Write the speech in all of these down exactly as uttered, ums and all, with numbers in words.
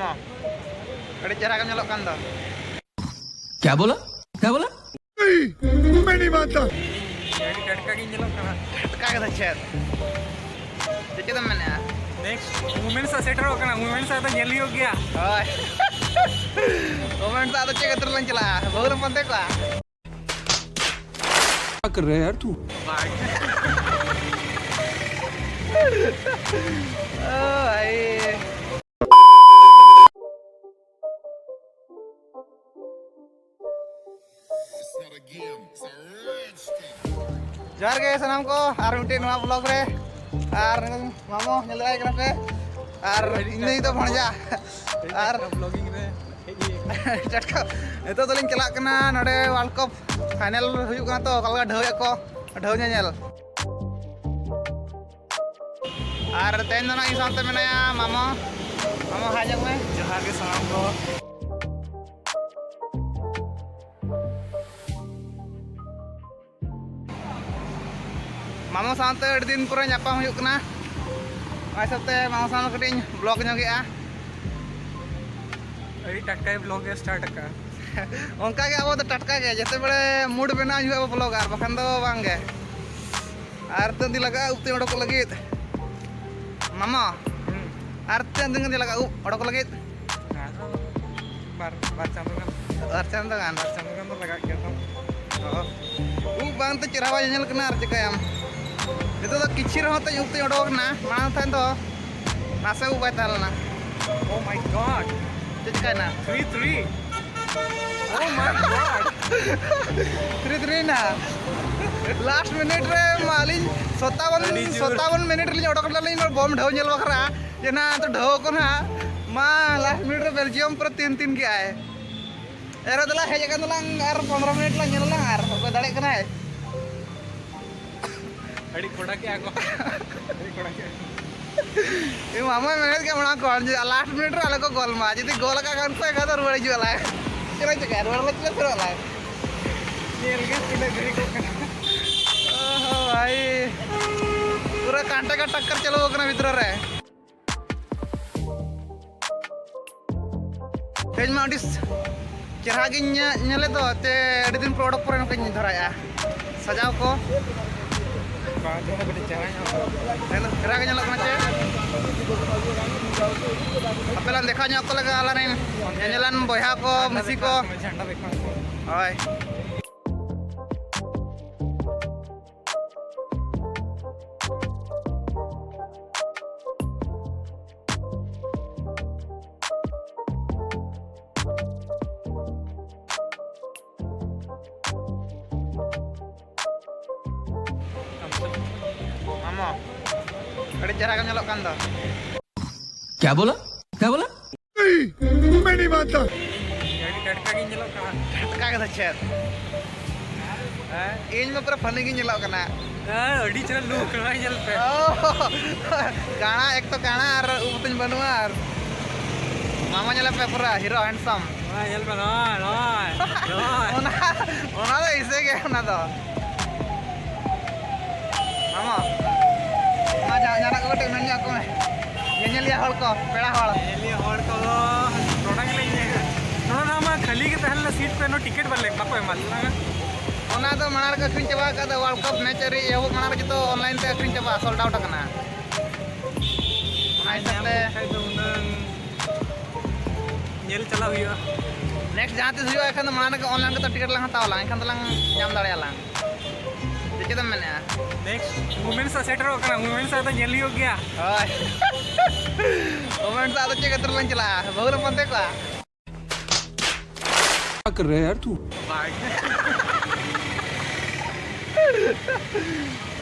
ᱢᱟ, ᱟᱹᱰᱤ ᱪᱮᱦᱨᱟ ᱜᱮᱢ ᱧᱮᱞᱚᱜ ᱠᱟᱱ ᱫᱚ᱾ क्या बोला? क्या बोला? ᱟᱹᱰᱤ ᱴᱟᱴᱠᱟ ᱜᱤᱧ ᱧᱮᱞᱚᱜ ᱠᱟᱱᱟ᱾ ᱴᱟᱴᱠᱟ ᱜᱮ ᱫᱚ ᱪᱮᱫ? ᱪᱮᱫ ᱮᱢ ᱢᱮᱱᱮᱫᱼᱟ? Next moment ᱥᱮᱫ ᱥᱮᱴᱮᱨᱚᱜ ᱠᱟᱱᱟ, moment ᱥᱮᱫ ᱫᱚ ᱧᱮᱞ ᱦᱩᱭᱩᱜ ᱜᱮᱭᱟ᱾ ᱦᱳᱭ᱾ Moment ᱥᱮᱫ ᱫᱚ ᱪᱮᱫ ᱠᱷᱟᱹᱛᱤᱨ ᱞᱟᱝ ᱪᱟᱞᱟᱜᱼᱟ? ᱵᱟᱹᱦᱩ ᱞᱮ ᱯᱟᱱᱛᱮ ᱠᱚᱣᱟ᱾ क्या कर रहा है यार तू? ᱳ ᱵᱷᱟᱭ᱾ ᱡᱚᱦᱟᱨ ᱜᱮ ᱥᱟᱱᱟᱢ ᱠᱚ, ᱟᱨ ᱢᱤᱫᱴᱮᱱ ᱱᱚᱣᱟ vlog ᱨᱮ᱾ ᱟᱨ ᱢᱟᱢᱚ ᱧᱮᱞ ᱫᱟᱲᱮᱭᱟᱭ ᱠᱟᱱᱟ ᱯᱮ, ᱟᱨ ᱤᱧ ᱫᱚ ᱵᱷᱟᱬᱡᱟ᱾ ᱟᱨ vlogging ᱨᱮ ᱴᱟᱴᱠᱟ ᱱᱤᱛᱚᱜ ᱫᱚᱞᱤᱧ ᱪᱟᱞᱟᱜ ᱠᱟᱱᱟ ᱱᱚᱰᱮ World Cup final ᱦᱩᱭᱩᱜ ᱠᱟᱱᱟ ᱛᱚ, ᱚᱠᱟ ᱞᱮᱠᱟ ᱰᱷᱟᱹᱣ ᱮᱫ ᱠᱚ, ᱰᱷᱟᱹᱣ ᱧᱮᱧᱮᱞ᱾ ᱟᱨ ᱛᱮᱦᱮᱧ ᱫᱚ ᱱᱟᱜ ᱤᱧ ᱥᱟᱶᱛᱮ ᱢᱮᱱᱟᱭᱟ ᱢᱟᱢᱚ᱾ ᱢᱟᱢᱚ, hi ᱧᱚᱜ ᱢᱮ᱾ ᱡᱚᱦᱟᱨ ᱜᱮ ᱥᱟᱱᱟᱢ ᱠᱚ᱾ ᱢᱟᱢᱚ ᱥᱟᱶᱛᱮ ᱟᱹᱰᱤ ᱫᱤᱱ ᱯᱚᱨᱮ ᱧᱟᱯᱟᱢ ᱦᱩᱭᱩᱜ ᱠᱟᱱᱟ᱾ ᱚᱱᱟ ᱦᱤᱥᱟᱹᱵ ᱛᱮ ᱢᱟᱢᱚ ᱥᱟᱶ ᱠᱟᱹᱴᱤᱡ ᱤᱧ vlog ᱧᱚᱜᱮᱜᱼᱟ᱾ ᱟᱹᱰᱤ ᱴᱟᱴᱠᱟᱭ vlog ᱮ start ᱟᱠᱟᱫᱼᱟ᱾ ᱚᱱᱠᱟ ᱜᱮ ᱟᱵᱚ ᱫᱚ ᱴᱟᱴᱠᱟ ᱜᱮ, ᱡᱮᱛᱮ ᱵᱮᱲᱮ mood ᱵᱮᱱᱟᱣ ᱩᱱ ᱡᱚᱠᱷᱚᱡ ᱟᱵᱚ vlog, ᱟᱨ ᱵᱟᱠᱷᱟᱱ ᱫᱚ ᱵᱟᱝ ᱜᱮ᱾ ᱟᱨ ᱛᱤᱱᱟᱹᱜ ᱫᱤᱱ ᱞᱟᱜᱟᱜᱼᱟ ᱩᱵ ᱛᱮ ᱚᱰᱚᱠᱚᱜ ᱞᱟᱹᱜᱤᱫ? ᱢᱟᱢᱟ, ᱦᱩᱸ᱾ ᱟᱨ ᱛᱤᱱᱟᱹᱜ ᱫᱤᱱ ᱜᱟᱱ ᱞᱟᱜᱟᱜᱼᱟ ᱩᱵ ᱚᱰᱚᱠ ᱞᱟᱹᱜᱤᱫ? ᱟᱫᱚ ᱵᱟᱨ, ᱵᱟᱨ ᱪᱟᱸᱫᱚ ᱜᱟᱱ᱾ ᱵᱟᱨ ᱪᱟᱸᱫᱚ ᱜᱟᱱ? ᱵᱟᱨ ᱪᱟᱸᱫᱚ ᱜᱟᱱ ᱫᱚ ᱞᱟᱜᱟᱜ ᱜᱮᱭᱟ ᱛᱚ᱾ ᱚ᱾ ᱩᱵ ᱵᱟᱝ ᱛᱮ ᱪᱮᱦᱨᱟ ᱵᱟᱭ ᱧᱮᱧᱮᱞ ᱠᱟᱱᱟ, ᱟᱨ ᱪᱤᱠᱟᱹᱭᱟᱢ? ᱱᱤᱛᱚᱜ ᱫᱚ ᱠᱤᱪᱷᱤ ᱨᱮᱦᱚᱸ ᱛᱤᱧ ᱩᱵ ᱛᱤᱧ ᱚᱰᱚᱠ ᱮᱱᱟ, ᱢᱟᱲᱟᱝ ᱛᱟᱦᱮᱸ ᱫᱚ ᱱᱟᱥᱮ ᱩᱵ ᱵᱟᱭ ᱛᱟᱦᱮᱸ ᱞᱮᱱᱟ᱾ Oh my God! ᱪᱮᱫ ᱪᱤᱠᱟᱹᱭᱮᱱᱟ? Three three. Oh my God! Three three ᱮᱱᱟ᱾ Last minute ᱨᱮ ᱢᱟ ᱟᱹᱞᱤᱧ ᱥᱚᱛᱟᱵᱚᱱ, ᱟᱹᱰᱤ ᱡᱳᱨ᱾ ᱥᱚᱛᱟᱵᱚᱱ minute ᱨᱮᱞᱤᱧ ᱚᱰᱚᱠ ᱞᱮᱫᱟᱞᱤᱧ ᱱᱚᱣᱟ ᱵᱚᱢ ᱰᱷᱟᱹᱣ ᱧᱮᱞ ᱵᱟᱠᱷᱨᱟ᱾ ᱡᱮ ᱱᱟ ᱛᱚ ᱰᱷᱟᱹᱣ ᱠᱚ ᱱᱟᱦᱟᱜ᱾ ᱢᱟ last minute ᱨᱮ Belgium ᱯᱩᱨᱟᱹ ᱛᱤᱱ ᱛᱤᱱ ᱠᱮᱜᱼᱟᱭ᱾ ᱮᱨᱟ ᱫᱮᱞᱟ ᱦᱮᱡ ᱟᱠᱟᱱ ᱫᱚᱞᱟᱝ ᱟᱨ ᱯᱚᱱᱨᱚ minute ᱞᱟᱝ ᱧᱮᱞ ᱟᱞᱟᱝ ᱟᱨ ᱚᱠᱚᱭ ᱫᱟᱲᱮᱭᱟᱜ ᱠᱟᱱᱟᱭ᱾ ᱟᱹᱰᱤ ᱠᱚᱰᱟ ᱠᱮᱜᱼᱟ ᱠᱚ᱾ ᱟᱹᱰᱤ ᱠᱚᱰᱟ ᱠᱮᱜᱼᱟ᱾ ᱤᱧ ᱢᱟᱢᱟᱭ ᱢᱮᱱᱮᱫ ᱜᱮ ᱢᱟᱲᱟᱝ ᱠᱷᱚᱱ ᱡᱮ last minute ᱨᱮ ᱟᱞᱚ ᱠᱚ ᱜᱚᱞ ᱢᱟ, ᱡᱩᱫᱤ ᱜᱚᱞ ᱟᱠᱟᱫ ᱠᱷᱟᱱ ᱠᱚ ᱮᱱᱠᱷᱟᱱ ᱫᱚ ᱨᱩᱣᱟᱹᱲ ᱦᱤᱡᱩᱜ ᱟᱞᱟᱝ᱾ ᱪᱮᱫ ᱞᱟᱝ ᱪᱤᱠᱟᱹᱭᱟ? ᱨᱩᱣᱟᱹᱲ ᱞᱟᱹᱜᱤᱫ ᱞᱮ ᱯᱷᱮᱨᱚᱜ ᱟᱞᱟᱝ᱾ ᱧᱮᱞ ᱜᱮ ᱛᱤᱱᱟᱹᱜ ᱜᱷᱟᱹᱲᱤᱡ ᱠᱚᱜ ᱠᱟᱱᱟ᱾ ᱳᱦᱳ ᱵᱷᱟᱭ, ᱯᱩᱨᱟᱹ ᱠᱟᱸᱴᱮ ᱠᱟ ᱴᱟᱠᱠᱟᱨ ᱪᱟᱹᱞᱩ ᱟᱠᱟᱱᱟ ᱵᱷᱤᱛᱨᱤ ᱨᱮ᱾ ᱛᱮᱦᱮᱧ ᱢᱟ ᱟᱹᱰᱤ ᱪᱮᱦᱨᱟ ᱜᱤᱧ ᱧᱮ- ᱧᱮᱞᱮᱫ ᱫᱚ, ᱛᱮ ᱟᱹᱰᱤ ᱫᱤᱱ ᱯᱚᱨ ᱚᱰᱚᱠ ᱯᱚᱨᱮ ᱱᱚᱝᱠᱟᱧ ᱫᱷᱚᱨᱟᱭᱟ᱾ ᱥᱟᱡᱟᱣ ᱠᱚ ᱵᱟᱝ, ᱛᱮᱦᱮᱧ ᱫᱚ ᱠᱟᱹᱴᱤᱡ ᱪᱮᱦᱨᱟ ᱧᱚᱜ ᱟᱠᱟᱱᱟ᱾ ᱛᱮᱦᱮᱧ ᱫᱚ ᱪᱮᱦᱨᱟ ᱜᱮ ᱧᱮᱞᱚᱜ ᱠᱟᱱᱟ ᱪᱮ? ᱟᱯᱮ ᱞᱟᱝ ᱫᱮᱠᱷᱟᱣ ᱧᱚᱜ ᱠᱚ ᱞᱮᱠᱟ ᱟᱞᱟᱝ ᱨᱮᱱ ᱧᱮᱧᱮᱞᱟᱱ ᱵᱚᱭᱦᱟ ᱠᱚ, ᱡᱷᱟᱱᱰᱟ ᱢᱤᱥᱤ ᱠᱚ᱾ ᱫᱮᱠᱷᱟᱣ ᱢᱮ, ᱡᱷᱟᱱᱰᱟ ᱫᱮᱠᱷᱟᱣ ᱢᱮ᱾ ᱦᱳᱭ᱾ ᱢᱟᱢᱟ, ᱟᱹᱰᱤ ᱪᱮᱦᱨᱟ ᱜᱮᱢ ᱧᱮᱞᱚᱜ ᱠᱟᱱ ᱫᱚ᱾ क्या बोला? क्या बोला? ᱟᱹᱰᱤ ᱴᱟᱴᱠᱟ ᱜᱤᱧ ᱧᱮᱞᱚᱜ ᱠᱟᱱᱟ᱾ ᱴᱟᱴᱠᱟ ᱜᱮ ᱫᱚ ᱪᱮᱫ? ᱦᱮᱸ? ᱤᱧ ᱢᱟ ᱯᱩᱨᱟᱹ funny ᱜᱤᱧ ᱧᱮᱞᱚᱜ ᱠᱟᱱᱟ᱾ ᱦᱮᱸ, ᱟᱹᱰᱤ ᱪᱮᱦᱨᱟ look ᱠᱟᱱᱟ, ᱧᱮᱞ ᱯᱮ᱾ ᱚ, ᱠᱟᱬᱟ, ᱮᱠ ᱛᱚ ᱠᱟᱬᱟ ᱟᱨ ᱩᱵ ᱛᱤᱧ ᱵᱟᱹᱱᱩᱜᱼᱟ ᱟᱨ ᱢᱟᱢᱟ ᱧᱮᱞ ᱯᱮ ᱯᱩᱨᱟᱹ hero handsome᱾ ᱱᱚᱜᱼᱚᱭ ᱧᱮᱞ ᱯᱮ, ᱱᱚᱜᱼᱚᱭ, ᱱᱚᱜᱼᱚᱭ, ᱱᱚᱜᱼᱚᱭ᱾ ᱚᱱᱟ, ᱚᱱᱟ ᱫᱚ ᱮᱭᱥᱮ ᱜᱮ, ᱚᱱᱟ ᱫᱚ᱾ ᱢᱟᱢᱟ, ᱢᱟ ᱡᱟᱦᱟᱸ, ᱡᱟᱦᱟᱱᱟᱜ ᱠᱚ ᱠᱟᱹᱴᱤᱡ ᱢᱮᱱ ᱧᱚᱜ ᱠᱚ ᱢᱮ᱾ ᱧᱮᱧᱮᱞᱤᱭᱟᱹ ᱦᱚᱲ ᱠᱚ, ᱯᱮᱲᱟ ᱦᱚᱲ᱾ ᱧᱮᱧᱮᱞᱤᱭᱟᱹ ᱦᱚᱲ ᱠᱚᱫᱚ ᱱᱚᱰᱮ ᱜᱮᱞᱮ ᱧᱮᱞ, ᱱᱚᱰᱮ ᱫᱚ ᱟᱢᱟᱜ ᱠᱷᱟᱹᱞᱤ ᱜᱮ ᱛᱟᱦᱮᱸ ᱞᱮᱱᱟ seat ᱠᱚ, ᱮᱱᱦᱚᱸ ticket ᱵᱟᱞᱮ, ᱵᱟᱠᱚ ᱮᱢᱟ ᱞᱮ ᱛᱟᱦᱮᱸᱫ᱾ ᱚᱱᱟ ᱫᱚ ᱢᱟᱲᱟᱝ ᱨᱮᱠᱚ ᱟᱹᱠᱷᱨᱤᱧ ᱪᱟᱵᱟ ᱟᱠᱟᱫᱟ, World Cup match ᱟᱹᱣᱨᱤ ᱮᱦᱚᱵᱚᱜ ᱢᱟᱲᱟᱝ ᱨᱮ ᱡᱚᱛᱚ online ᱛᱮ ᱟᱹᱠᱷᱨᱤᱧ ᱪᱟᱵᱟ, sold out ᱟᱠᱟᱱᱟ᱾ ᱚᱱᱟ ᱦᱤᱥᱟᱹᱵ ᱧᱟᱢ ᱛᱮ ᱠᱚ ᱠᱷᱟᱡ ᱫᱚ ᱦᱩᱱᱟᱹᱝ ᱧᱮᱞ ᱪᱟᱞᱟᱜ ᱦᱩᱭᱩᱜᱼᱟ᱾ Next ᱡᱟᱦᱟᱸ ᱛᱤᱥ ᱦᱩᱭᱩᱜᱼᱟ, ᱮᱱᱠᱷᱟᱱ ᱫᱚ ᱢᱟᱲᱟᱝ ᱨᱮᱜᱮ online ᱠᱟᱛᱮ ticket ᱞᱟᱝ ᱦᱟᱛᱟᱣ ᱟᱞᱟᱝ, ᱮᱱᱠᱷᱟᱱ ᱫᱚᱞᱟᱝ ᱧᱟᱢ ᱫᱟᱲᱮᱭᱟᱜᱼᱟ ᱞᱟᱝ᱾ ᱥᱮ ᱪᱮᱫ ᱮᱢ ᱢᱮᱱᱮᱫᱼᱟ? Next Women's ᱥᱮᱴᱮᱨᱚᱜ ᱠᱟᱱᱟ, Women's ᱫᱚ ᱧᱮᱞ ᱦᱩᱭᱩᱜ ᱜᱮᱭᱟ᱾ ᱦᱳᱭ᱾ Women's ᱫᱚ ᱟᱫᱚ ᱪᱮᱫ ᱠᱷᱟᱹᱛᱤᱨ ᱞᱟᱝ ᱪᱟᱞᱟᱜᱼᱟ? ᱵᱟᱹᱦᱩ ᱞᱮ ᱯᱟᱱᱛᱮ ᱠᱚᱣᱟ᱾ क्या कर रहा है यार तू? ᱳ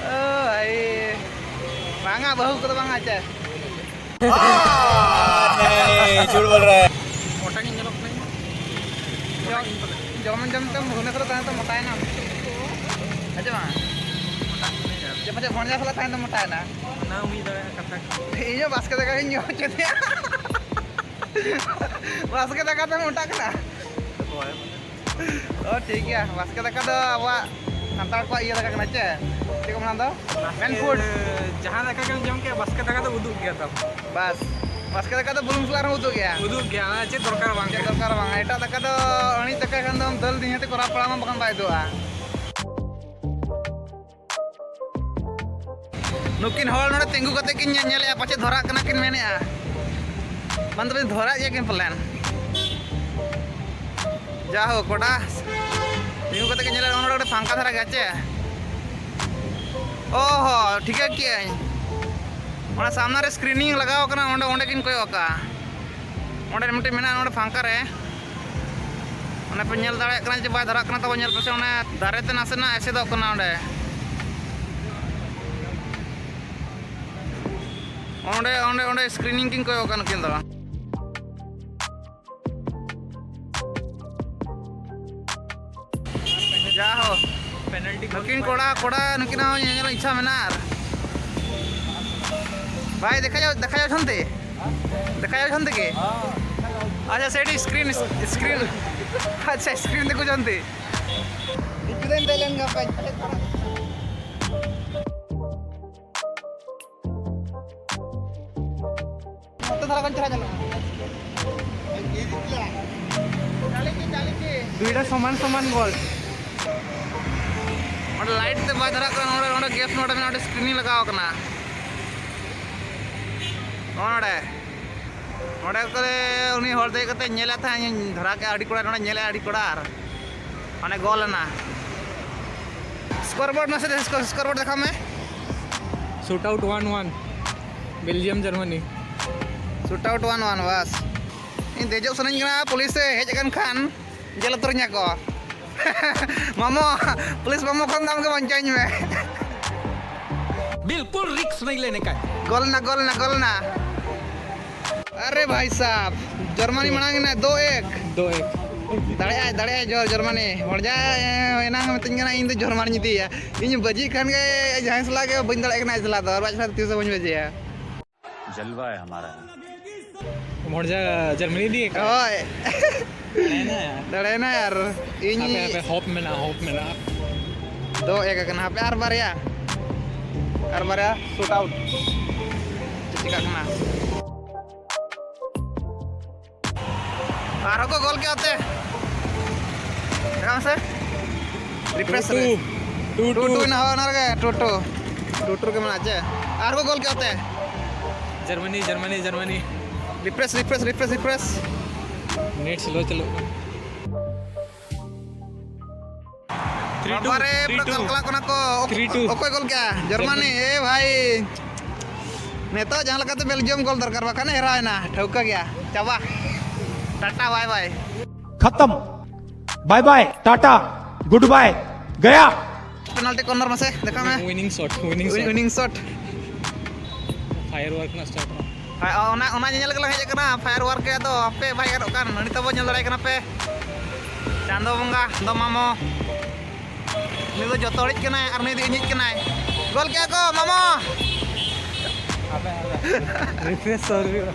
ᱵᱷᱟᱭ, ᱵᱟᱝᱟ, ᱵᱟᱹᱦᱩ ᱠᱚᱫᱚ ᱵᱟᱝᱟ ᱪᱮ? नहीं, झूठ बोल रहा है। ᱢᱚᱴᱟ ᱜᱤᱧ ᱧᱮᱞᱚᱜ ᱠᱟᱱᱟ ᱤᱧ ᱢᱟ᱾ ᱡᱚᱢ, ᱡᱚᱢ ᱡᱚᱢ ᱛᱮᱢ ᱵᱷᱩᱱᱟᱹ ᱠᱚᱨᱮ ᱛᱟᱦᱮᱸ ᱛᱮ ᱢᱚᱴᱟᱭᱮᱱᱟᱢ᱾ ᱦᱮᱸ ᱪᱮ ᱵᱟᱝᱟ? ᱡᱮ ᱯᱟᱪᱮᱫ ᱵᱷᱚᱸᱡᱟ ᱥᱟᱞᱟᱜ ᱛᱟᱦᱮᱸ ᱛᱮ ᱢᱚᱴᱟᱭᱮᱱᱟ᱾ ᱚᱱᱟ ᱦᱚᱸ ᱦᱩᱭ ᱫᱟᱲᱮᱭᱟᱜᱼᱟ ᱠᱟᱛᱷᱟ ᱠᱟᱱᱟ᱾ ᱤᱧ ᱦᱚᱸ ᱵᱟᱥᱠᱮ ᱫᱟᱠᱟ ᱜᱤᱧ ᱧᱩ ᱦᱚᱪᱚ ᱠᱮᱫᱟ᱾ ᱵᱟᱥᱠᱮ ᱫᱟᱠᱟ ᱛᱮ ᱢᱚᱴᱟᱜ ᱠᱟᱱᱟ᱾ ᱦᱳᱭ᱾ ᱚ, ᱴᱷᱤᱠ ᱜᱮᱭᱟ, ᱵᱟᱥᱠᱮ ᱫᱟᱠᱟ ᱫᱚ ᱟᱵᱚᱣᱟᱜ ᱥᱟᱱᱛᱟᱲ ᱠᱚᱣᱟᱜ ᱤᱭᱟᱹ ᱫᱟᱠᱟ ᱠᱟᱱᱟ ᱪᱮ? ᱪᱮᱫ ᱠᱚ ᱢᱮᱱᱟ ᱫᱚ? ᱢᱮᱱ ᱯᱷᱩᱰ᱾ ᱡᱟᱦᱟᱸ ᱫᱟᱠᱟ ᱜᱮᱢ ᱡᱚᱢ ᱠᱮᱫ, ᱵᱟᱥᱠᱮ ᱫᱟᱠᱟ ᱫᱚ ᱩᱫᱩᱜ ᱜᱮᱭᱟ ᱛᱟᱢ᱾ ᱵᱟᱥ᱾ ᱵᱟᱥᱠᱮ ᱫᱟᱠᱟ ᱫᱚ ᱵᱩᱞᱩᱝ ᱥᱟᱞᱟᱜ ᱨᱮᱦᱚᱸ ᱩᱫᱩᱜ ᱜᱮᱭᱟ᱾ ᱩᱫᱩᱜ ᱜᱮᱭᱟ, ᱚᱱᱟ ᱪᱮᱫ ᱫᱚᱨᱠᱟᱨ ᱵᱟᱝ ᱪᱮᱫ ᱠᱟᱱᱟ᱾ ᱫᱚᱨᱠᱟᱨ ᱵᱟᱝ, ᱮᱴᱟᱜ ᱫᱟᱠᱟ ᱫᱚ ᱟᱹᱬᱤᱡ ᱫᱟᱠᱟ ᱠᱷᱟᱱ ᱫᱚ ᱫᱟᱹᱞ ᱫᱤᱱ ᱛᱮ ᱠᱚᱨᱟᱣ ᱯᱟᱲᱟᱣ ᱢᱟ, ᱵᱟᱠᱷᱟᱱ ᱵᱟᱭ ᱩᱫᱩᱜᱼᱟ᱾ ᱱᱩᱠᱤᱱ ᱦᱚᱲ ᱱᱚᱰᱮ ᱛᱤᱸᱜᱩ ᱠᱟᱛᱮ ᱠᱤᱱ ᱧᱮ-, ᱧᱮᱞᱮᱜᱼᱟ, ᱯᱟᱪᱮᱫ ᱫᱷᱚᱨᱟᱜ ᱠᱟᱱᱟ ᱠᱤᱱ ᱢᱮᱱᱮᱜᱼᱟ᱾ ᱵᱟᱝ ᱫᱚ ᱫᱷᱚᱨᱟᱜ ᱜᱮᱭᱟ ᱠᱤᱱ ᱯᱟᱞᱮᱱ᱾ ᱡᱟ ᱦᱳᱠ, ᱠᱚᱰᱟ ᱛᱤᱸᱜᱩ ᱠᱟᱛᱮ ᱠᱤᱱ ᱧᱮᱞᱮᱜᱼᱟ, ᱚᱱᱟ ᱱᱚᱰᱮ ᱯᱷᱟᱸᱠᱟ ᱫᱷᱟᱨᱟ ᱜᱮᱭᱟ ᱪᱮ? ᱚ ᱦᱚᱸ, ᱴᱷᱤᱠᱟᱹ ᱠᱮᱜᱼᱟᱹᱧ᱾ ᱚᱱᱟ ᱥᱟᱢᱱᱟ ᱨᱮ screening ᱞᱟᱜᱟᱣ ᱠᱟᱱᱟ, ᱚᱸᱰᱮ, ᱚᱸᱰᱮ ᱠᱤᱱ ᱠᱚᱭᱚᱜ ᱟᱠᱟᱜᱼᱟ᱾ ᱚᱸᱰᱮ ᱢᱤᱫᱴᱮᱱ ᱢᱮᱱᱟᱜᱼᱟ, ᱱᱚᱰᱮ ᱯᱷᱟᱸᱠᱟ ᱨᱮ᱾ ᱚᱱᱮ ᱯᱮ ᱧᱮᱞ ᱫᱟᱲᱮᱭᱟᱜ ᱠᱟᱱᱟ ᱡᱮ ᱵᱟᱭ ᱫᱷᱚᱨᱟᱜ ᱠᱟᱱᱟ, ᱛᱟᱵᱚ ᱧᱮᱞ ᱯᱮᱥᱮ, ᱚᱱᱮ ᱫᱟᱨᱮ ᱛᱮ ᱱᱟᱥᱮᱱᱟᱜ ᱮᱥᱮᱫᱚᱜ ᱠᱟᱱᱟ ᱚᱸᱰᱮ᱾ ᱚᱸᱰᱮ, ᱚᱸᱰᱮ, ᱚᱸᱰᱮ screening ᱠᱤᱱ ᱠᱚᱭᱚᱜ ᱠᱟᱱᱟ ᱱᱩᱠᱤᱱ ᱫᱚ᱾ ᱡᱟ ᱦᱳ᱾ Penalty goal ᱱᱩᱠᱤᱱ ᱠᱚᱲᱟ, ᱠᱚᱲᱟ, ᱱᱩᱠᱤᱱᱟᱜ ᱦᱚᱸ ᱧᱮᱧᱮᱞ ᱤᱪᱪᱷᱟ ᱢᱮᱱᱟᱜᱼᱟ᱾ ᱟᱨ ᱵᱷᱟᱭ, ᱫᱮᱠᱷᱟ ᱡᱟᱣ, ᱫᱮᱠᱷᱟ ᱡᱟᱣ ᱪᱷᱚᱱᱛᱮ? ᱫᱮᱠᱷᱟ ᱡᱟᱣ ᱪᱷᱚᱱᱛᱮ ᱠᱤ? ᱟᱪᱪᱷᱟ, ᱥᱮᱴᱤ screen, screen। ᱟᱪᱪᱷᱟ, screen ᱫᱮᱠᱷᱩ ᱪᱷᱚᱱᱛᱮ। ᱫᱤᱠᱩ ᱫᱚᱧ ᱫᱮᱡ ᱞᱮᱱ ᱜᱮ, ᱵᱟᱹᱧ ᱫᱟᱲᱮᱭᱟᱜ ᱠᱟᱱᱟ। ᱱᱚᱛᱮ ᱫᱷᱟᱨᱟ ᱠᱷᱚᱱ ᱪᱮᱦᱨᱟ ᱧᱮᱞᱚᱜᱼᱟ। ᱫᱩᱭᱴᱟ ᱥᱚᱢᱟᱱ ᱥᱚᱢᱟᱱ ᱜᱳᱞ। ᱚᱸᱰᱮ light ᱛᱮ ᱵᱟᱭ ᱫᱷᱟᱨᱟᱜ ᱠᱟᱱᱟ, ᱱᱚᱰᱮ, ᱱᱚᱰᱮ gap ᱱᱚᱰᱮ ᱢᱮᱱᱟᱜᱼᱟ, ᱚᱸᱰᱮ screening ᱞᱟᱜᱟᱣ ᱠᱟᱱᱟ᱾ ᱱᱚᱰᱮ, ᱱᱚᱰᱮ ᱠᱚᱨᱮ ᱩᱱᱤ ᱦᱚᱲ ᱫᱮᱡ ᱠᱟᱛᱮ ᱧᱮᱞᱮᱫ ᱛᱟᱦᱮᱸᱫ, ᱫᱷᱟᱨᱟ ᱠᱮᱫ ᱟᱹᱰᱤ ᱠᱚᱲᱟ, ᱱᱚᱰᱮ ᱧᱮᱞᱮᱫ ᱟᱹᱰᱤ ᱠᱚᱲᱟ, ᱟᱨ ᱚᱱᱮ ᱜᱳᱞ ᱮᱱᱟ᱾ Scoreboard ᱢᱟᱥᱮ, scoreboard ᱫᱮᱠᱷᱟᱣ ᱢᱮ᱾ Shoot out one one, Belgium Germany। Shoot out one one, ᱵᱟᱥ᱾ ᱤᱧ ᱫᱮᱡᱚᱜ ᱥᱟᱱᱟᱧ ᱠᱟᱱᱟ, ᱯᱩᱞᱤᱥ ᱮ ᱦᱮᱡ ᱟᱠᱟᱱ ᱠᱷᱟᱱ ᱡᱮᱞ ᱩᱛᱟᱹᱨᱤᱧᱟ ᱠᱚ᱾ ᱢᱟᱢᱚ, ᱯᱩᱞᱤᱥ ᱢᱟᱢᱚ ᱠᱷᱚᱱ ᱫᱚ ᱟᱢ ᱜᱮ ᱵᱟᱧᱪᱟᱣᱤᱧ ᱢᱮ᱾ बिल्कुल रिस्क नहीं लेने का। ᱜᱳᱞ ᱮᱱᱟ, ᱜᱳᱞ ᱮᱱᱟ, ᱜᱳᱞ ᱮᱱᱟ। ᱟᱨᱮ ᱵᱷᱟᱭ ᱥᱟᱵ, ᱡᱟᱨᱢᱟᱱᱤ ᱢᱟᱲᱟᱝ ᱮᱱᱟ ᱫᱩ ᱮᱠ᱾ ᱫᱩ ᱮᱠ᱾ ᱫᱟᱲᱮᱭᱟᱜᱼᱟᱭ, ᱫᱟᱲᱮᱭᱟᱜᱼᱟᱭ ᱡᱚ-, ᱡᱟᱨᱢᱟᱱᱤ᱾ ᱦᱚᱲ ᱡᱟ ᱮᱱᱟᱝ ᱢᱤᱛᱟᱹᱧ ᱠᱟᱱᱟ, ᱤᱧ ᱫᱚ ᱡᱟᱨᱢᱟᱱᱤᱧ ᱤᱫᱤᱭᱟ᱾ ᱤᱧ ᱵᱟᱹᱡᱤ ᱠᱷᱟᱱ ᱜᱮ ᱡᱟᱦᱟᱸᱭ ᱥᱟᱞᱟᱜ ᱜᱮ ᱵᱟᱹᱧ ᱫᱟᱲᱮᱭᱟᱜ ᱠᱟᱱᱟ ᱟᱡ ᱥᱟᱞᱟᱜ ᱫᱚ, ᱟᱨ ᱟᱡ ᱥᱟᱞᱟᱜ ᱛᱤᱥ ᱦᱚᱸ ᱵᱟᱹᱧ ᱵᱟᱹᱡᱤᱭᱟ᱾ जलवा है हमारा। ᱦᱚᱲ ᱡᱟ ᱡᱟᱨᱢᱟᱱᱤ ᱤᱫᱤᱭᱮ ᱠᱟᱱ᱾ ᱦᱳᱭ᱾ ᱫᱟᱲᱮᱭᱮᱱᱟᱭ᱾ ᱫᱟᱲᱮᱭᱮᱱᱟᱭ ᱟᱨ ᱤᱧ ᱦᱟᱯᱮ, ᱦᱟᱯᱮ, hope ᱢᱮᱱᱟᱜᱼᱟ, hope ᱢᱮᱱᱟᱜᱼᱟ᱾ ᱫᱩ ᱮᱠ ᱟᱠᱟᱱᱟ᱾ ᱦᱟᱯᱮ ᱟᱨ ᱵᱟᱨᱭᱟ, ᱟᱨ ᱵᱟᱨᱭᱟ shoot out᱾ ᱪᱮᱫ ᱪᱤᱠᱟᱹᱜ ᱠᱟᱱᱟ? ᱟᱨᱦᱚᱸ ᱠᱚ ᱜᱳᱞ ᱠᱮᱫᱟ ᱛᱮ᱾ ᱫᱮᱠᱷᱟᱣ ᱢᱮᱥᱮ᱾ ᱨᱤᱯᱷᱨᱮᱥ ᱨᱮ᱾ Two two. ᱴᱩ ᱴᱩ ᱢᱮᱱᱟᱜᱼᱟ, ᱚᱱᱟ ᱨᱮᱜᱮ ᱴᱩ ᱴᱩ᱾ ᱴᱩ ᱴᱩ ᱨᱮᱜᱮ ᱢᱮᱱᱟᱜᱼᱟ ᱪᱮ? ᱟᱨᱦᱚᱸ ᱠᱚ ᱜᱳᱞ ᱠᱮᱫᱟ ᱛᱮ᱾ Germany, Germany, Germany. Refresh, refresh, refresh, refresh. Net slow ᱪᱟᱹᱞᱩᱜ ᱠᱟᱱᱟ᱾ ᱵᱟᱵᱟᱨᱮ, ᱯᱩᱨᱟᱹ ᱠᱟᱞᱠᱟᱞᱟᱜ ᱠᱟᱱᱟ ᱠᱚ᱾ ᱚᱠ-, ᱚᱠᱚᱭ ᱜᱳᱞ ᱠᱮᱜᱼᱟ? ᱡᱟᱨᱢᱟᱱᱤ᱾ ᱮ ᱵᱷᱟᱭ, ᱱᱤᱛᱚᱜ ᱡᱟᱦᱟᱸ ᱞᱮᱠᱟᱛᱮ ᱵᱮᱞᱡᱤᱭᱟᱢ ᱜᱳᱞ ᱫᱚᱨᱠᱟᱨ, ᱵᱟᱠᱷᱟᱱ ᱮ ᱦᱮᱨᱟᱣ ᱮᱱᱟ, ᱴᱷᱟᱹᱣᱠᱟᱹ ᱜᱮᱭᱟ, ᱪᱟᱵᱟ, ᱴᱟᱴᱟ, ᱵᱟᱭ ᱵᱟᱭ᱾ खत्म। Bye bye, tata, good bye, गया। ᱯᱮᱱᱟᱞᱴᱤ ᱠᱚᱨᱱᱟᱨ ᱢᱟᱥᱮ ᱫᱮᱠᱷᱟᱣ ᱢᱮ᱾ Winning shot, winning shot. Winning shot. Firework ᱨᱮᱱᱟᱜ ᱥᱴᱟᱨᱴ ᱮᱱᱟ᱾ ᱦᱳᱭ, ᱚᱱᱟ, ᱚᱱᱟ ᱧᱮᱧᱮᱞ ᱜᱮᱞᱟᱝ ᱦᱮᱡ ᱟᱠᱟᱱᱟ, ᱯᱷᱟᱭᱟᱨ ᱣᱟᱨᱠ ᱜᱮ᱾ ᱟᱫᱚ ᱦᱟᱯᱮ, ᱵᱟᱭ ᱜᱟᱱᱚᱜ ᱠᱟᱱ, ᱱᱤᱛᱚᱜ ᱵᱚᱱ ᱧᱮᱞ ᱫᱟᱲᱮᱭᱟᱜ ᱠᱟᱱᱟ ᱯᱮ᱾ ᱪᱟᱸᱫᱚ ᱵᱚᱸᱜᱟ ᱫᱚ ᱢᱟᱢᱚ, ᱱᱩᱭ ᱫᱚ ᱡᱚᱛᱚ ᱦᱚᱲᱤᱡ ᱠᱟᱱᱟᱭ ᱟᱨ ᱱᱩᱭ ᱫᱚ ᱤᱧᱤᱡ ᱠᱟᱱᱟᱭ᱾ ᱜᱳᱞ ᱠᱮᱜᱼᱟ ᱠᱚ ᱢᱟᱢᱚ᱾ ᱨᱤᱯᱷᱨᱮᱥ ᱥᱳᱨ ᱦᱩᱭᱩᱜᱼᱟ᱾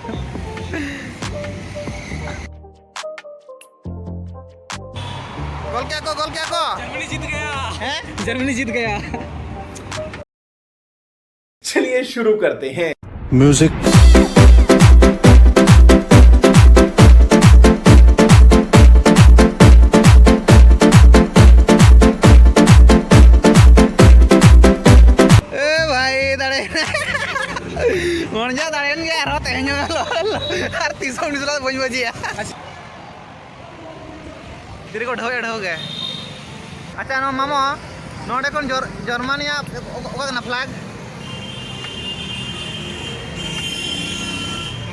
ᱜᱳᱞ ᱠᱮᱜᱼᱟ ᱠᱚ, ᱜᱳᱞ ᱠᱮᱜᱼᱟ ᱠᱚ᱾ जर्मनी जीत गया। हैं? जर्मनी जीत गया। चलिए शुरू करते हैं। म्यूजिक। ᱮ ᱵᱷᱟᱭ, ᱫᱟᱲᱮ᱾ ᱢᱚᱱᱡᱟ ᱫᱟᱲᱮᱭᱮᱱ ᱜᱮᱭᱟ, ᱟᱨᱦᱚᱸ ᱛᱮᱦᱮᱧ ᱦᱚᱸ ᱟᱨ ᱛᱤᱥ ᱦᱚᱸ ᱩᱱᱤ ᱥᱟᱞᱟᱜ ᱵᱟᱹᱧ ᱵᱟᱹᱡᱤᱭᱟ᱾ ᱛᱤᱨᱮ ᱠᱚ ᱰᱷᱟᱹᱣᱮᱜᱼᱟ, ᱰᱷᱟᱹᱣ ᱜᱮ᱾ ᱟᱪᱪᱷᱟ, ᱱᱚᱣᱟ ᱢᱟᱢᱚ, ᱱᱚᱰᱮ ᱠᱷᱚᱱ ᱡᱚᱨ-, ᱡᱚᱨᱢᱟᱱᱤᱭᱟᱜ ᱚᱠᱟ, ᱚᱠᱟ ᱠᱟᱱᱟ ᱯᱷᱞᱟᱜ?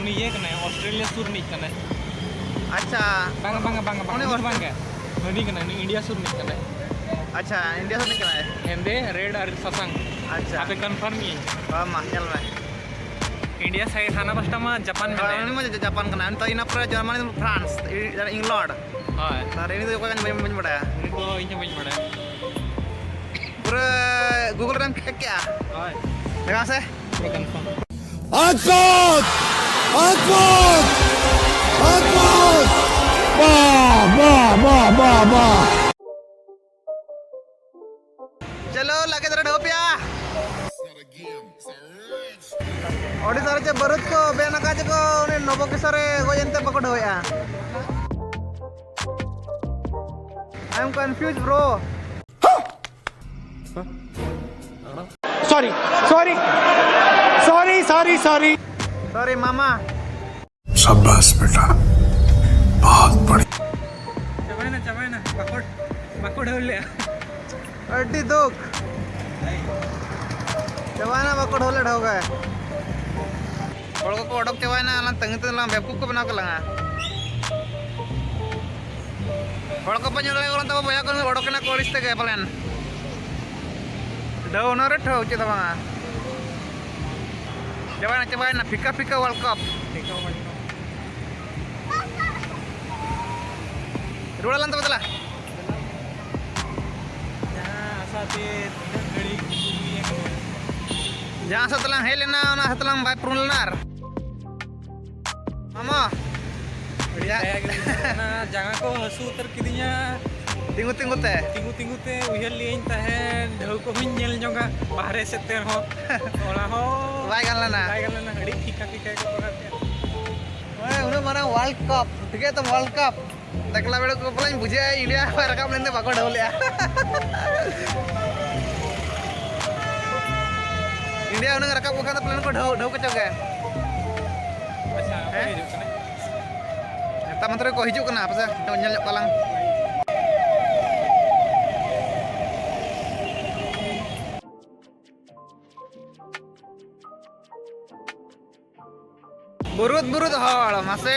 ᱩᱱᱤ ᱤᱭᱟᱹ ᱠᱟᱱᱟᱭ, ᱚᱥᱴᱨᱮᱞᱤᱭᱟ ᱥᱩᱨ ᱨᱤᱱᱤᱡ ᱠᱟᱱᱟᱭ᱾ ᱟᱪᱪᱷᱟ᱾ ᱵᱟᱝᱟ, ᱵᱟᱝᱟ, ᱵᱟᱝᱟ, ᱵᱟᱝᱟ, ᱩᱱᱤ ᱩᱱᱤ ᱫᱚ ᱚᱥᱴᱨᱮ- ᱵᱟᱝ ᱜᱮ᱾ ᱦᱟᱹᱱᱤ ᱠᱟᱱᱟᱭ, ᱩᱱᱤ ᱤᱱᱰᱤᱭᱟ ᱥᱩᱨ ᱨᱤᱱᱤᱡ ᱠᱟᱱᱟᱭ᱾ ᱟᱪᱪᱷᱟ, ᱤᱱᱰᱤᱭᱟ ᱥᱩᱨ ᱨᱤᱱᱤᱡ ᱠᱟᱱᱟᱭ᱾ ᱦᱮᱸᱫᱮ, ᱨᱮᱰ ᱟᱨ ᱥᱟᱥᱟᱝ᱾ ᱟᱪᱪᱷᱟ᱾ ᱟᱯᱮ ᱠᱚᱱᱯᱷᱟᱨᱢ ᱜᱮᱭᱟᱹᱧ᱾ ᱦᱳᱭ, ᱢᱟ, ᱧᱮᱞ ᱢᱮ᱾ ᱤᱱᱰᱤᱭᱟ ᱥᱟᱭᱤᱰ ᱦᱟᱱᱟ ᱯᱟᱥᱴᱟ ᱢᱟ ᱡᱟᱯᱟᱱ ᱦᱳᱭ, ᱢᱮᱱᱟᱭᱟ᱾ ᱩᱱᱤ ᱢᱟ ᱡᱟ-, ᱡᱟᱯᱟᱱ ᱠᱟᱱᱟᱭ᱾ ᱩᱱᱤ ᱛᱚ ᱤᱱᱟᱹ ᱯᱚᱨᱮ ᱡᱟᱨᱢᱟᱱᱤ, ᱯᱷᱨᱟᱱᱥ, ᱤ-, ᱤᱝᱞᱚᱱᱰ᱾ ᱦᱳᱭ᱾ ᱟᱨ ᱤᱱᱤ ᱫᱚ ᱚᱠᱚᱭ ᱠᱟᱱ ᱵᱟᱹᱧ, ᱵᱟᱹᱧ ᱵᱟᱰᱟᱭᱟ᱾ ᱩᱱᱤ ᱫᱚ ᱤᱧ ᱦᱚᱸ ᱵᱟᱹᱧ ᱵᱟᱰᱟᱭᱟ᱾ ᱯᱩᱨᱟᱹ ᱜᱩᱜᱩᱞ ᱨᱮᱢ ᱪᱮᱠ ᱠᱮᱜᱼᱟ? ᱦᱳᱭ᱾ ᱫᱮᱠᱷᱟᱣ ᱥᱮ᱾ ᱯᱩᱨᱟᱹ ᱠᱚᱱᱯᱷᱟᱨᱢ᱾ ᱟᱠᱵᱚᱨ! ᱟᱠᱵᱚᱨ! ᱟᱠᱵᱚᱨ! ᱵᱟᱦ, ᱵᱟᱦ, ᱵᱟᱦ, ᱵᱟᱦ, ᱵᱟᱦ᱾ ᱪᱚᱞᱚ, ᱞᱟᱜᱮ ᱫᱷᱟᱨᱟ ᱰᱷᱟᱹᱣ ᱯᱮᱭᱟ᱾ ᱳᱰᱤᱥᱟ ᱨᱮ ᱪᱮᱫ ᱵᱟᱹᱨᱩᱫ ᱠᱚ ᱵᱮᱱ ᱟᱠᱟᱫ ᱪᱮ ᱠᱚ, ᱩᱱᱤ ᱱᱚᱵᱚᱠᱤᱥᱳᱨ ᱨᱮ ᱜᱚᱡ ᱮᱱᱛᱮ ᱵᱟᱠᱚ ᱰᱷᱟᱹᱣᱮᱜᱼᱟ᱾ I am confused, bro. Sorry, sorry, sorry, sorry, sorry. Sorry, mama. शाबाश बेटा, बहुत बढ़िया। ᱪᱟᱵᱟᱭᱮᱱᱟ, ᱪᱟᱵᱟᱭᱮᱱᱟ, ᱵᱟᱠᱚ, ᱵᱟᱠᱚ ᱰᱷᱟᱹᱣ ᱞᱮᱜᱼᱟ᱾ ᱟᱹᱰᱤ ᱫᱩᱠ᱾ ᱪᱟᱵᱟᱭᱮᱱᱟ, ᱵᱟᱠᱚ ᱰᱷᱟᱹᱣ ᱞᱮᱫ ᱰᱷᱟᱹᱣ ᱜᱮ᱾ ᱦᱚᱲ ᱠᱚᱠᱚ ᱚᱰᱚᱠ ᱪᱟᱵᱟᱭᱮᱱᱟ, ᱟᱞᱟᱝ ᱛᱟᱺᱜᱤ ᱛᱮᱞᱟᱝ ᱵᱮᱵᱠᱩᱯ ᱠᱚ ᱵᱮᱱᱟᱣ ᱠᱮᱫ ᱞᱟᱝᱟ᱾ ᱦᱚᱲ ᱠᱚ ᱯᱮ ᱧᱮᱞ ᱫᱟᱲᱮᱭᱟᱜ ᱠᱟᱱ ᱛᱟᱵᱚ ᱵᱚᱭᱦᱟ ᱠᱚ ᱚᱰᱚᱠ ᱮᱱᱟ ᱠᱚ ᱟᱹᱲᱤᱥ ᱛᱮᱜᱮ ᱯᱟᱞᱮᱱ᱾ ᱰᱷᱟᱹᱣ ᱚᱱᱟ ᱨᱮ ᱴᱷᱟᱹᱣ ᱪᱮᱫ ᱦᱚᱸ ᱵᱟᱝᱟ᱾ ᱪᱟᱵᱟᱭᱮᱱᱟ, ᱪᱟᱵᱟᱭᱮᱱᱟ, ᱯᱷᱤᱠᱟ ᱯᱷᱤᱠᱟ World Cup᱾ ᱨᱩᱣᱟᱹᱲ ᱟᱞᱟᱝ ᱛᱚᱵᱮ ᱫᱮᱞᱟ᱾ ᱡᱟᱦᱟᱸ ᱟᱥᱟ ᱛᱮ ᱛᱤᱱᱟᱹᱜ ᱜᱷᱟᱹᱲᱤᱡ ᱦᱩᱭ ᱟᱠᱟᱱᱟ᱾ ᱡᱟᱦᱟᱸ ᱟᱥᱟ ᱛᱮᱞᱟᱝ ᱦᱮᱡ ᱞᱮᱱᱟ, ᱚᱱᱟ ᱟᱥᱟ ᱛᱮᱞᱟᱝ ᱵᱟᱭ ᱯᱩᱨᱩᱱ ᱞᱮᱱᱟ ᱟᱨ ᱢᱟᱢᱟ᱾ ᱟᱹᱰᱤ ᱡᱟ- ᱫᱟᱭᱟ ᱜᱮ ᱵᱩᱡᱷᱟᱹᱜ ᱠᱟᱱᱟ, ᱡᱟᱸᱜᱟ ᱠᱚ ᱦᱟᱹᱥᱩ ᱩᱛᱟᱹᱨ ᱠᱤᱫᱤᱧᱟ᱾ ᱛᱤᱸᱜᱩ ᱛᱤᱸᱜᱩ ᱛᱮ᱾ ᱛᱤᱸᱜᱩ ᱛᱤᱸᱜᱩ ᱛᱮ ᱩᱭᱦᱟᱹᱨ ᱞᱮᱭᱟᱹᱧ ᱛᱟᱦᱮᱸᱫ, ᱰᱷᱟᱹᱣ ᱠᱚᱦᱚᱸᱧ ᱧᱮᱞ ᱧᱚᱜᱟ ᱵᱟᱦᱨᱮ ᱥᱮᱫ ᱛᱮ ᱨᱮᱦᱚᱸ᱾ ᱚᱱᱟ ᱦᱚᱸ ᱵᱟᱭ ᱜᱟᱱ ᱞᱮᱱᱟ᱾ ᱵᱟᱭ ᱜᱟᱱ ᱞᱮᱱᱟ, ᱟᱹᱰᱤ ᱯᱷᱤᱠᱟ ᱯᱷᱤᱠᱟ ᱜᱮᱠᱚ ᱯᱟᱲᱟᱜ ᱛᱟᱦᱮᱸᱫ᱾ ᱦᱮᱸ, ᱩᱱᱟᱹᱜ ᱢᱟᱨᱟᱝ World Cup, ᱴᱷᱤᱠ ᱜᱮᱭᱟ ᱛᱚ, World Cup᱾ ᱫᱮᱠᱞᱟ ᱵᱮᱲᱟ ᱠᱚ ᱯᱟᱞᱮᱧ ᱵᱩᱡᱷᱟᱹᱣᱟ, ᱤᱱᱰᱤᱭᱟ ᱵᱟᱭ ᱨᱟᱠᱟᱵ ᱞᱮᱱᱛᱮ ᱵᱟᱠᱚ ᱰᱷᱟᱹᱣ ᱞᱮᱜᱼᱟ᱾ ᱤᱱᱰᱤᱭᱟ ᱦᱩᱱᱟᱹᱝ ᱨᱟᱠᱟᱵ ᱠᱚ ᱠᱷᱟᱱ ᱫᱚ ᱯᱟᱞᱮᱱ ᱠᱚ ᱰᱷᱟᱹᱣ, ᱰᱷᱟᱹᱣ ᱠᱚᱪᱚ ᱜᱮ᱾ ᱟᱪᱪᱷᱟ, ᱚᱠᱚᱭ ᱦᱮᱸ? ᱦᱤᱡᱩᱜ ᱠᱟᱱᱟᱭ? ᱱᱮᱛᱟ ᱢᱚᱱᱛᱨᱤ ᱠᱚ ᱦᱤᱡᱩᱜ ᱠᱟᱱᱟ, ᱯᱟᱥᱮ ᱧᱮᱞ ᱧᱚᱜ ᱠᱚᱣᱟ ᱞᱟᱝ᱾ ᱵᱩᱨᱩᱫ ᱵᱩᱨᱩᱫ ᱦᱚᱲ, ᱢᱟᱥᱮ᱾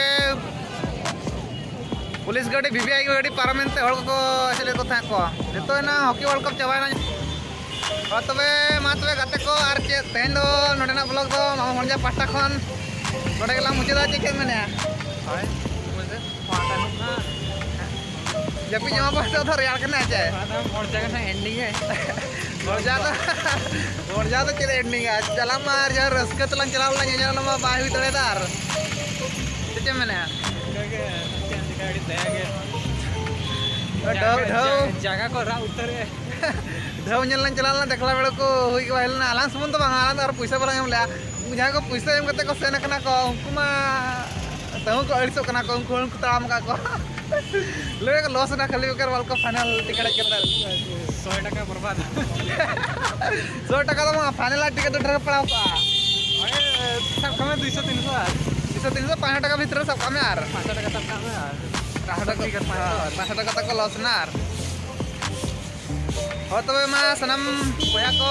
ᱯᱩᱞᱤᱥ ᱜᱟᱹᱰᱤ, ᱵᱷᱤ ᱵᱷᱤ ᱟᱭ ᱯᱤ ᱜᱟᱹᱰᱤ ᱯᱟᱨᱚᱢᱮᱱ ᱛᱮ ᱦᱚᱲ ᱠᱚᱠᱚ ᱮᱥᱮᱫ ᱮᱫ ᱠᱚ ᱛᱟᱦᱮᱸᱫ ᱠᱚ᱾ ᱱᱤᱛᱚᱜ ᱮᱱᱟ ᱦᱚᱠᱤ World Cup ᱪᱟᱵᱟᱭᱮᱱᱟ᱾ ᱦᱳᱭ ᱛᱚᱵᱮ, ᱢᱟ ᱛᱚᱵᱮ ᱜᱟᱛᱮ ᱠᱚ, ᱟᱨ ᱪᱮᱫ, ᱛᱮᱦᱮᱧ ᱫᱚ ᱱᱚᱰᱮᱱᱟᱜ vlog ᱫᱚ ᱢᱟᱢᱟ ᱢᱚᱱᱡᱟ ᱯᱟᱦᱴᱟ ᱠᱷᱚᱱ ᱱᱚᱰᱮ ᱜᱮᱞᱟᱝ ᱢᱩᱪᱟᱹᱫᱟ᱾ ᱪᱮᱫ ᱪᱮᱫ ᱢᱮᱱᱮᱜᱼᱟ? ᱦᱳᱭ, ᱢᱩᱪᱟᱹᱫ ᱯᱟᱦᱴᱟ ᱠᱷᱚᱱ ᱢᱟ᱾ ᱡᱟᱹᱯᱤᱫ ᱡᱚᱢᱟ ᱯᱟᱦᱴᱟ ᱫᱚ ᱨᱮᱭᱟᱲ ᱠᱟᱱᱟ ᱪᱮ? ᱯᱟᱦᱴᱟ ᱢᱚᱱᱡᱟ ᱠᱟᱱᱟ ending ᱮ᱾ ᱢᱚᱱᱡᱟ ᱫᱚ, ᱢᱚᱱᱡᱟ ᱫᱚ ᱪᱮᱫ ending ᱟ? ᱪᱟᱞᱟᱜ ᱢᱟ ᱟᱨ ᱡᱟᱦᱟᱸ ᱨᱟᱹᱥᱠᱟᱹ ᱛᱮᱞᱟᱝ ᱪᱟᱞᱟᱣ ᱞᱮᱱᱟ ᱧᱮᱧᱮᱞ, ᱚᱱᱟ ᱢᱟ ᱵᱟᱭ ᱦᱩᱭ ᱫᱟᱲᱮᱭᱟᱫᱟ ᱟᱨ᱾ ᱪᱮᱫ ᱪᱮᱢ ᱢᱮᱱᱮᱜᱼᱟ? ᱚᱱᱠᱟ ᱜᱮ, ᱪᱮᱫ ᱮᱢ ᱪᱤᱠᱟᱹᱭᱟ, ᱟᱹᱰᱤ ᱫᱟᱭᱟ ᱜᱮ᱾ ᱰᱷᱟᱹᱣ, ᱡᱟᱸᱜᱟ, ᱰᱷᱟᱹᱣ᱾ ᱡᱟ-, ᱡᱟᱸᱜᱟ ᱠᱚ ᱨᱟᱜ ᱩᱛᱟᱹᱨ ᱮ᱾ ᱰᱷᱟᱹᱣ ᱧᱮᱞ ᱞᱟᱝ ᱪᱟᱞᱟᱣ ᱞᱮᱱᱟ, ᱫᱮᱠᱞᱟ ᱵᱮᱲᱟ ᱠᱚ ᱦᱩᱭ ᱜᱮ ᱵᱟᱭ ᱦᱩᱭ ᱞᱮᱱᱟ᱾ ᱟᱞᱟᱝ ᱥᱩᱢᱩᱝ ᱫᱚ ᱵᱟᱝ, ᱟᱞᱟᱝ ᱫᱚ ᱟᱨ ᱯᱩᱭᱥᱟᱹ ᱵᱟᱞᱟᱝ ᱮᱢ ᱞᱮᱜᱼᱟ᱾ ᱩᱱᱠᱩ ᱡᱟᱦᱟᱸᱭ ᱠᱚ ᱯᱩᱭᱥᱟᱹ ᱮᱢ ᱠᱟᱛᱮ ᱠᱚ ᱥᱮᱱ ᱟᱠᱟᱱᱟ ᱠᱚ, ᱩᱱᱠᱩ ᱢᱟ ᱛᱟᱹᱦᱩ ᱠᱚ ᱟᱹᱲᱤᱥᱚᱜ ᱠᱟᱱᱟ ᱠᱚ, ᱩᱱᱠᱩ ᱦᱚᱲ ᱠᱚ ᱛᱟᱲᱟᱢ ᱟᱠᱟᱫ ᱠᱚ᱾ ᱞᱟᱹᱭ ᱠᱚ ᱞᱚᱥ ᱮᱱᱟ ᱠᱷᱟᱹᱞᱤ ᱵᱮᱠᱟᱨ ᱣᱟᱨᱞᱰ ᱠᱟᱯ ᱯᱷᱟᱭᱱᱟᱞ ᱴᱤᱠᱤᱴ ᱦᱮᱡ ᱠᱟᱛᱮ᱾ ᱥᱚᱭ ᱴᱟᱠᱟ ᱵᱚᱨᱵᱟᱫ᱾ ᱥᱚᱭ ᱴᱟᱠᱟ ᱫᱚ ᱵᱟᱝ, ᱯᱷᱟᱭᱱᱟᱞ ᱟᱨ ᱴᱤᱠᱤᱴ ᱫᱚ ᱰᱷᱮᱨ ᱯᱟᱲᱟᱣ ᱠᱚᱜᱼᱟ᱾ ᱳᱭ, ᱥᱟᱵ ᱠᱟᱜ ᱢᱮ ᱫᱩᱭᱥᱚ ᱛᱤᱱᱥᱚ ᱟᱨ᱾ ᱫᱩᱭᱥᱚ ᱛᱤᱱᱥᱚ, ᱯᱟᱸᱪᱥᱚ ᱴᱟᱠᱟ ᱵᱷᱤᱛᱨᱤ ᱨᱮ ᱥᱟᱵ ᱠᱟᱜ ᱢᱮ ᱟᱨ᱾ ᱯᱟᱸᱪᱥᱚ ᱴᱟᱠᱟ ᱥᱟᱵ ᱠᱟᱜ ᱢᱮ ᱟᱨ᱾ ᱯᱟᱸᱪᱥᱚ ᱴᱟᱠᱟ, ᱴᱤᱠᱤᱴ ᱯᱟᱸᱪᱥᱚ᱾ ᱯᱟᱸᱪᱥᱚ ᱴᱟᱠᱟ ᱛᱟᱠᱚ ᱞᱚᱥ ᱮᱱᱟ ᱟᱨ᱾ ᱦᱳᱭ ᱛᱚᱵᱮ ᱢᱟ ᱥᱟᱱᱟᱢ ᱵᱚᱭᱦᱟ ᱠᱚ,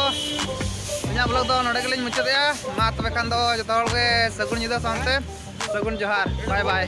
ᱤᱧᱟᱹᱜ ᱵᱞᱚᱜ ᱫᱚ ᱱᱚᱰᱮ ᱜᱮᱞᱤᱧ ᱢᱩᱪᱟᱹᱫᱮᱜᱼᱟ᱾ ᱢᱟ ᱛᱚᱵᱮ ᱠᱷᱟᱱ ᱫᱚ ᱡᱚᱛᱚ ᱦᱚᱲ ᱜᱮ ᱥᱟᱹᱜᱩᱱ ᱧᱤᱫᱟᱹ ᱥᱟᱶᱛᱮ ᱥᱟᱹᱜᱩᱱ ᱡᱚᱦᱟᱨ᱾ ᱵᱟᱭ ᱵᱟᱭ᱾